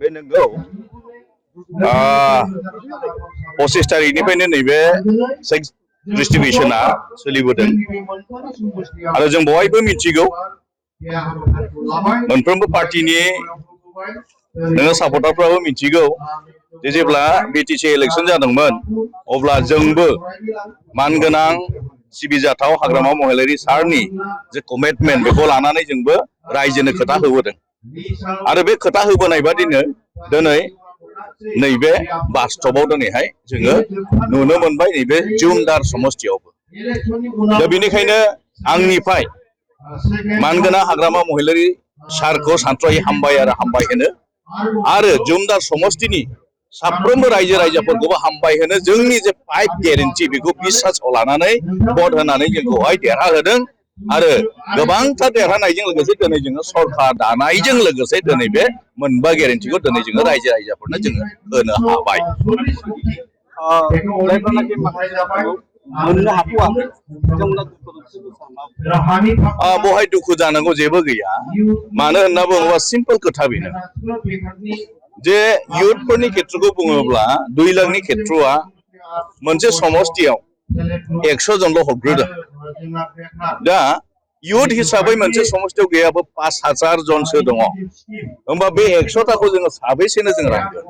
बे नंगौ 25 तारिखनिफ्रायनो नैबे सेक्स डिस्ट्रिबिउशना सोलिबोदों आरो जों बयबो मिथिगौ मोनफ्रोमबो पार्टिनि नोङो सापर्टारफ्राबो मिथिगौ जे जेब्ला बिटिसि इलेक्शन जादोंमोन अब्ला जोंबो मानगोनां सिबिजाथाव हाग्रामा महिलारी सारनि जे कमिटमेन्ट बेखौ लानानै जोंबो रायजोनो खोथा होबोदों आरो बे खोथा होबोनाय बादिनो दिनै नैबे बास्तबाव दिनैहाय जोङो नुनो मोनबाय नैबे जुमदार समस्तियावबो दा बेनिखायनो आंनिफ्राय मानगोनां हाग्रामा महिलारी सारखौ सानथ्र'हायै हामबाय होनो आरो जुमदार समस्तिनि साफ्रोमबो रायजो राजाफोरखौबो हामबाय होनो जोंनि जे 5 गेरेन्टि बेखौ बिसासाव लानानै भट होनानै जोंखौहाय देरहाहोदों आरो गोबांथार देरहानायजों लोगोसे दिनै जोङो सरकार दानायजों लोगोसे दिनै बे मोनबा गेरेन्टिखौ दिनै जोङो रायजो राजाफोरनो जोङो होनो हाबाय बहाय दुखु जानांगौ जेबो गैया मानो होनना बुङोबा सिम्पल खोथा बेनो जे इयुथफोरनि खेत्रखौ बुङोब्ला 2 लाखनि खेत्रआ मोनसे समस्तियाव 100 जनल' हरग्रोदों दा इयुथ हिसाबै मोनसे समस्तियाव गैयाबो 5000 जनसो दङ होमबा बे 100टाखौ जोङो साबैसेनो जों रानगोन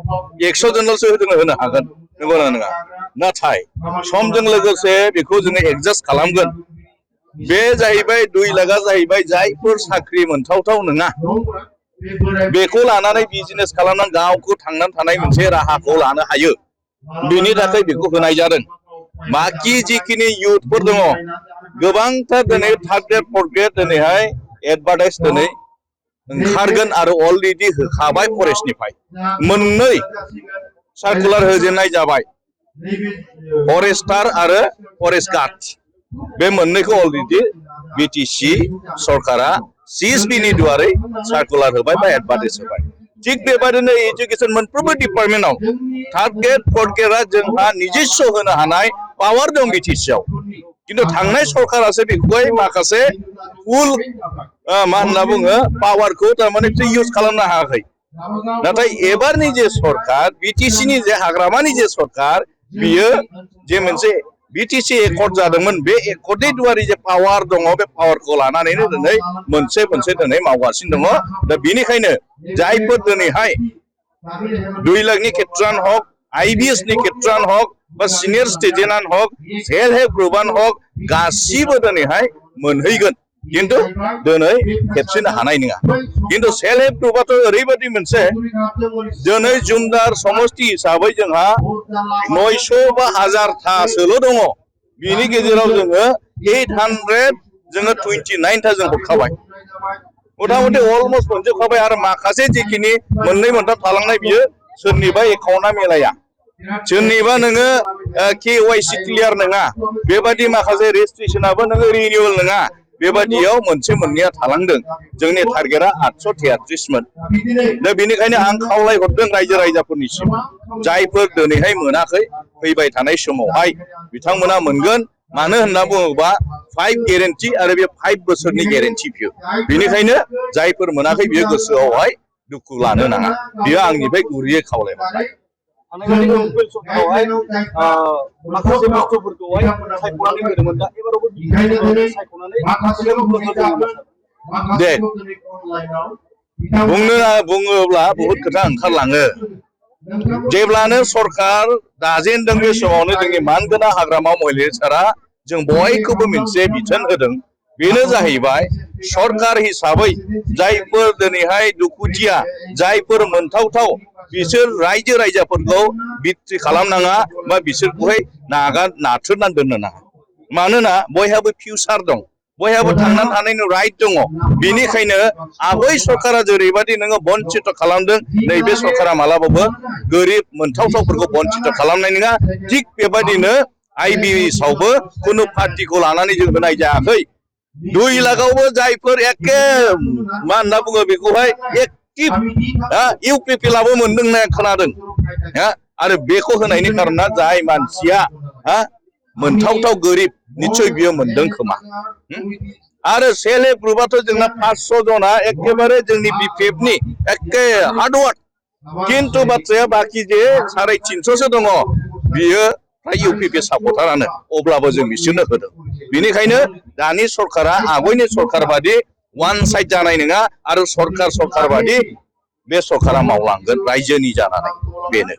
100 जनल'सो जोङो होनो हागोन नंगौना नङा नाथाय समजों लोगोसे बेखौ जोङो एडजास्ट खालामगोन बे जाहैबाय 2 लाखआ जाहैबाय जायफोर साख्रि मोनथावथाव नङा बेखौ लानानै बिजनेस खालामनानै गावखौ थांनानै थानाय मोनसे राहाखौ लानो हायो बेनि थाखाय बेखौ होनाय जादों बाखि जिखिनि इयुथफोर दङ गोबांथार दिनै थार्ड ग्रेड फर्थ ग्रेड दिनैहाय एडभार्टाइज दिनै ओंखारगोन आरो अलरेडि होखाबाय फरेस्टनिफ्राय मोननै सार्कुलार होजेननाय जाबाय फरेस्टार आरो फरेस्ट गार्ड बे मोननैखौ अलरेडि बिटिसि सरकारा सिएसपिनि दुवारै सार्कुलार होबाय बा एडभार्टाइज होबाय थिग बेबायदिनो एजुकेशन मोनफ्रोमबो डिपार्टमेन्टआव थार्ड ग्रेड फर्थ ग्रेडआ जोंहा निजिस्स होनो हानाय पावार दं बिटिसिआव किन्तु थांनाय सरकारासो बेखौहाय माखासे फुल मा होनना बुङो पावारखौ थारमाने इउज खालामनो हायाखै नाथाय एबारनि जे सरकार बिटिसिनि जे हाग्रामानि जे सरकार बियो जे मोनसे बिटिसि एकर्ड जादोंमोन बे एकर्डनि दुवारै जे पावार दङ बे पावारखौ लानानैनो दिनै मोनसे दिनै मावगासिनो दङ दा बेनिखायनो जायफोर दिनैहाय 2 लाखनि खेत्रआनो हक आइबिएसनि खेत्रआनो हक बा सिनियर सिटिजेनानो हक सेल्फ हेल्प ग्रुपआनो हक गासिबो दिनैहाय मोनहैगोन किन्तु दिनै खेबसेनो हानाय नङा किन्तु सेल्फ हेल्प ग्रुपआथ' ओरैबायदि मोनसे दिनै जुमदार समस्ति हिसाबै जोंहा 900 बा 1000थासोल' दङ बिनि गेजेराव जोङो 800 जोङो 29था जों हरखाबाय मथा मथि अलमस्ट मोनजोबखाबाय आरो माखासे जिखिनि मोननै मोनथाम थालांनाय बियो सोरनिबा एकाउन्टआ मिलाया सोरनिबा नोङो केवाइसि क्लियार नङा बेबायदि माखासे रेजिस्ट्रेसनाबो नोङो रिनिउवेल नङा बेबायदियाव मोनसे मोननैया थालांदों जोंनि टारगेटआ 833मोन दा बेनिखायनो आं खावलायहरदों रायजो राजाफोरनिसिम जायफोर दिनैहाय मोनाखै फैबाय थानाय समावहाय बिथांमोना मोनगोन मानो होनना बुङोबा 5 गेरेन्टि आरो बे 5 बोसोरनि गेरेन्टि बियो बेनिखायनो जायफोर मोनाखै बियो गोसोआवहाय दुखु लानो नाङा बियो आंनिफ्राय गुरैयै खावलायहरनाय दे बुङोब्ला बहुद खोथा ओंखारलाङो जेब्लानो सरकार दाजेनदों बे समावनो जोंनि मानगोनां हाग्रामा महिलारी सारा जों बयखौबो मोनसे बिथोन होदों बेनो जाहैबाय सरकार हिसाबै जायफोर दिनैहाय दुखुथिया जायफोर मोनथावथाव बिसोर रायजो राजाफोरखौ बिट्रि खालामनाङा बा बिसोरखौहाय नाथ्रोदनानै दोननो नाङा मानोना बयहाबो फिउचार दं बयहाबो थांनानै थानायनि राइट दङ बेनिखायनो आबै सरकारा जेरैबायदि नोङो बन्चित खालामदों नैबे सरकारा मालाबाबो गोरिब मोनथावथावफोरखौ बन्चित खालामनाय नङा थिग बेबायदिनो आइबिएसआवबो खुनु पार्टिखौ लानानै जों होनाय जायाखै 2 लाखआवबो जायफोर एखे मा होनना बुङो बेखौहाय एक्टिभ इउपिपिएलआबो मोनदों होननाय खोनादों आरो बेखौ होनायनि कारना जाय मानसिया मोनथावथाव गोरिब निश्चय बियो मोनदों खोमा आरो सेल्फ हेल्प ग्रुपआथ' जोंना 500 जना एखेबारे जोंनि बिपिएफनि एखे हार्डवार्क खिन्थु बाथ्राया बाखि जे 350 दङ बियो फ्राय इउपिपि सापर्टारानो अब्लाबो जों बिसोरनो होदों बेनिखायनो दानि सरकारा आगयनि सरकार बादि वान साइड जानाय नङा आरो सरकार बादि बे सरकारा मावलांगोन रायजोनि जानानै बेनो